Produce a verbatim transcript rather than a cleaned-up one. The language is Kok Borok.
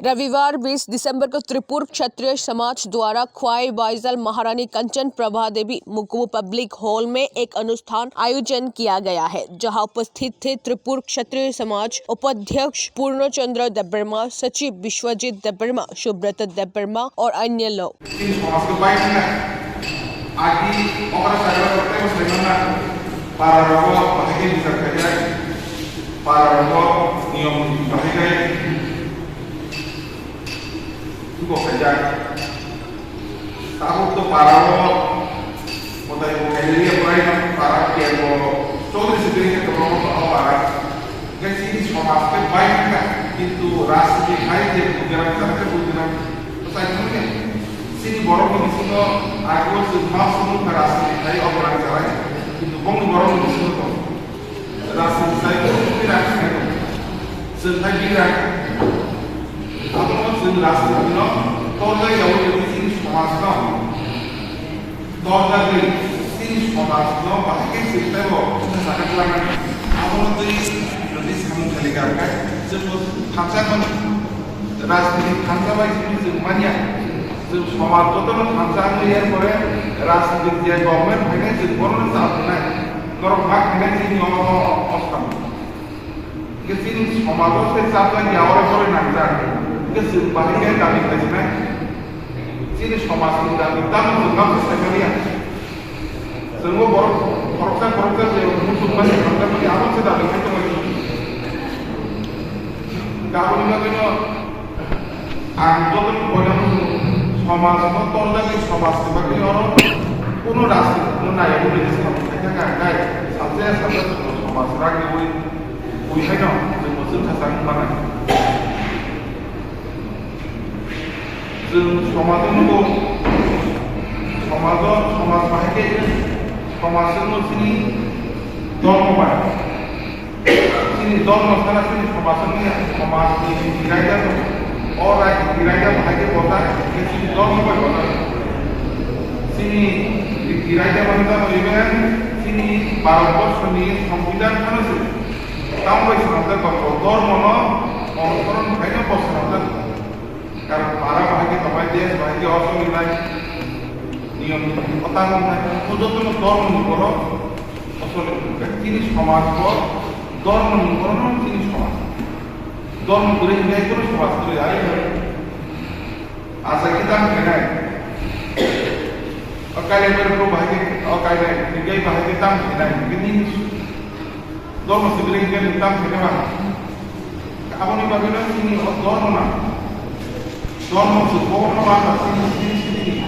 रविवार बीस दिसंबर को त्रिपुर क्षत्रिय समाज द्वारा ख्वाई बाइजल महारानी कंचन प्रभा देवी मुगमू पब्लिक हॉल में एक अनुष्ठान आयोजन किया गया है, जहां उपस्थित थे त्रिपुर क्षत्रिय समाज उपाध्यक्ष पूर्णचंद्र देबबर्मा, सचिव विश्वजीत देबबर्मा, सुब्रत देबबर्मा और अन्य लोग। Chini somajkhe baithangkha. Agi okra sakra koktaibo saimana, pararogo bahai khe bichar khaijak, pararogo niyom bahai khe tugo khaijak. Tabuk to parao, motai bo khailiya prai para kebo, chowdhury sikri khe tongmo para. Hingke chini somaj khe bai wngkha, kintu rajniti hai je bujiram, jara khe bujiram, bwsai wngkhe. Chini borokni bisingo ago chwng ma sumung kha rajniti hai o gwnang jarai, kintu bongni borokni bisingo tongo. Rajniti sai bo birak khe tongo. Chwng hai birak, abono chwng rajnitino torjak yaui yaui chini somajno. Torjagwi chini somajno bahai khe chwng teibo chwngsa sakha khlainani. Abono twi rwdi samung khali kha khe chwngbo thansa mani. Rajniti thansa bai simi chwng manya. Chwng somaj jotono thansa wngwi er pore rajniti je government phainai chwng bono chap rwnai. Norok ma khainai chini o, o, o, o samung. Hingke chini somajo se chapjak ya, oro pore nangjak. Hingke chwng bahai khe dabi khlai sinai. Chini somajni dabi tamo chwng tamo sai manya. Chwngbo borok khoroksa khoroksa je muchungmani khamjakmani abo se dabi khe tongmani. Hingke aboni bagwino Ang joto ni poila no somaj no torjagwi somaj ni bagwi oro kuno rajniti no naiwi rwdi samung khaikha kha khe salsa ya salsa chwng somaj ragwi ui, ui haino chwng bo chwngsa chang mannai. Chwng somaj no nugo, somaj o, somaj bahai khe somaj no chini dormo bai. Chini dormo sana chini somaj wngya, somaj ni rikiraida tongo. O rai rikiraida bahai khe bojak, hingke chini dormo bai bojak. Chini rikiraida mani tamo iben chini Bharat borsoni Songbidan phano se. Tamo bai swnamjak ba bo dormo no onusoron khaino bo swnamjak. Karon para bahai khe tongnai, desh bahai khe o solinai, niyom o tamo wngnai, o jotono dormo ni borok o soli tongo. Chini somaj bo dormo ni borok no chini somaj. Dormo kwrwi hwnkhai kunu somaj kwrwi ai hwnwi. Achai khe tamo khainai. O kailai borok bahai khe, o kailai, hwnkhai bahai khe tamo khainai. Bini Dormo sibili hingke nwng tamo khaina ba? Aboni bagwi no chini o dormo na. Dormo se bo no ba chini, chini, chini, chini.